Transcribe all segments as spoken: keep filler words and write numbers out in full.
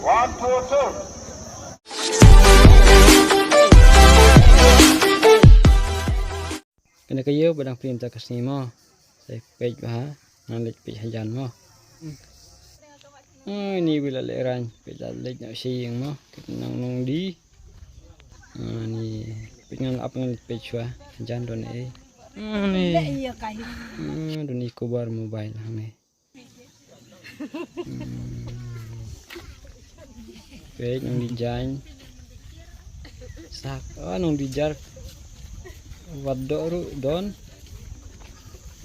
Kane ka ïew ba dang pynta ka sngi mo. Sa peit bha, ngan leit peit hajan mo. Ai, ni wi la leit rang, peit la leit na sha ïing mo. Kit nang nong di. Ani peit ngan ap ngan leit peit shuwa. Hajan don ei. Ani. Don i kubar mobile hangne. Peit nong di jan. Sak, ah, nong di jar. Wat do ruh don.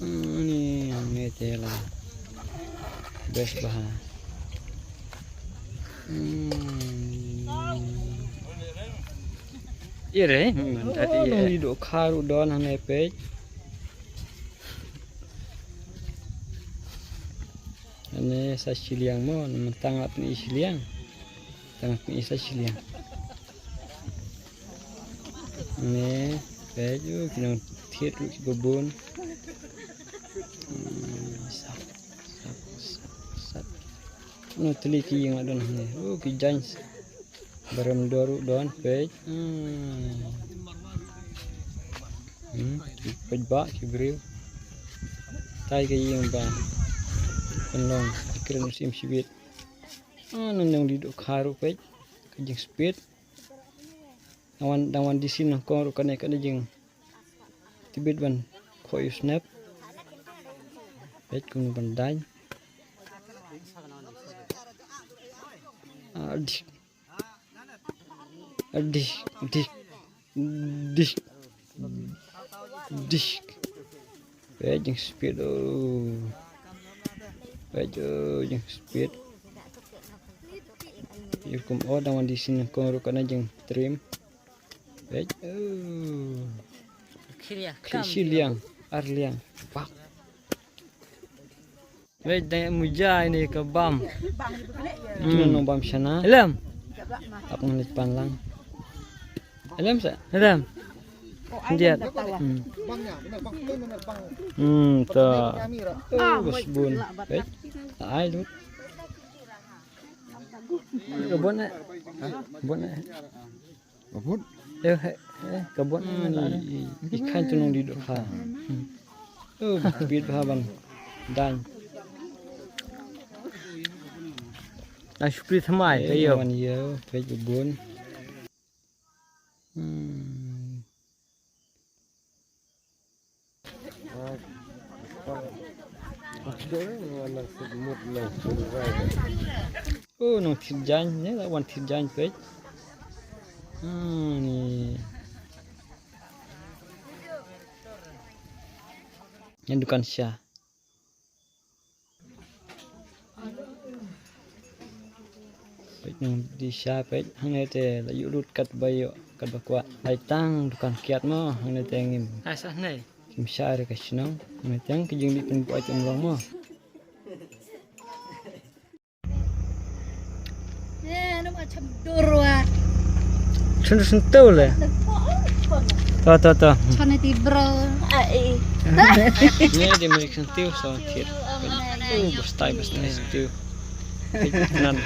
Ni hangne te la. Best bha. Ire, nong di do kharu don hangne peit. Ane sa shiliang mo, mynta nga pyn-i shiliang. Tang pyn-i sa shiliang. Ane, peit u, ki nongthied ruh ki babun. Sat, sat, sat, sat. Nongthied ki ïing la don hangne. U, ki jaiñ. Barem dor ruh don peit. Peit ba ki briew. Tai ka ïing ba pynlong ki kren u sim shibit. Nang nang di duk kharu peit. Ka jingspit. Dang wan dang wan disin nang kong ruh kane kane jing. Tibit ban khoi u snep. Peit kum ban daiñ. Dik. Dik, dik, dik, dik. Peit jingspit o. Peit jingspit. Ïa kum o dang wan disin kong ruh kane jingtrim. Peit o. Khlieh shiliang, ar liang. Bak. Wei dang muja ini ka bam. Kino nong bam shana. Elem. Ap ngan leit pan lang. Elem sa. Elem. Ndiat. Hmm. Hmm, ta. Oh, bas bun. Wei. Ai lut. Ka bun eh. Bun eh. Ka bun. Eh, eh, eh, ka bun eh, i, i, i khain tu nong di duk ha. Hmm. Oh, bit bha ban dan. Na shukri thamai ka ïew. Ban ïew, ka bun. Hmm. Oh, nongthied jaiñ, ne la wan thied jaiñ peit. Hmm, ni. Ngan dukan sha. Peit nong di sha peit hangne te la ïuh lut katba ïoh katba kwah. Lai tang dukan kiad mo hangne te ngim. Ai sa hangne. Ngim sha re ka shnong hangne te ki jingdih pynbuaid ym long mo. Chun chun tu le. To to to. Chun ti bro. Ai. Ni di mari kan tiu so tiu. Bus tai bus tai tiu. Nan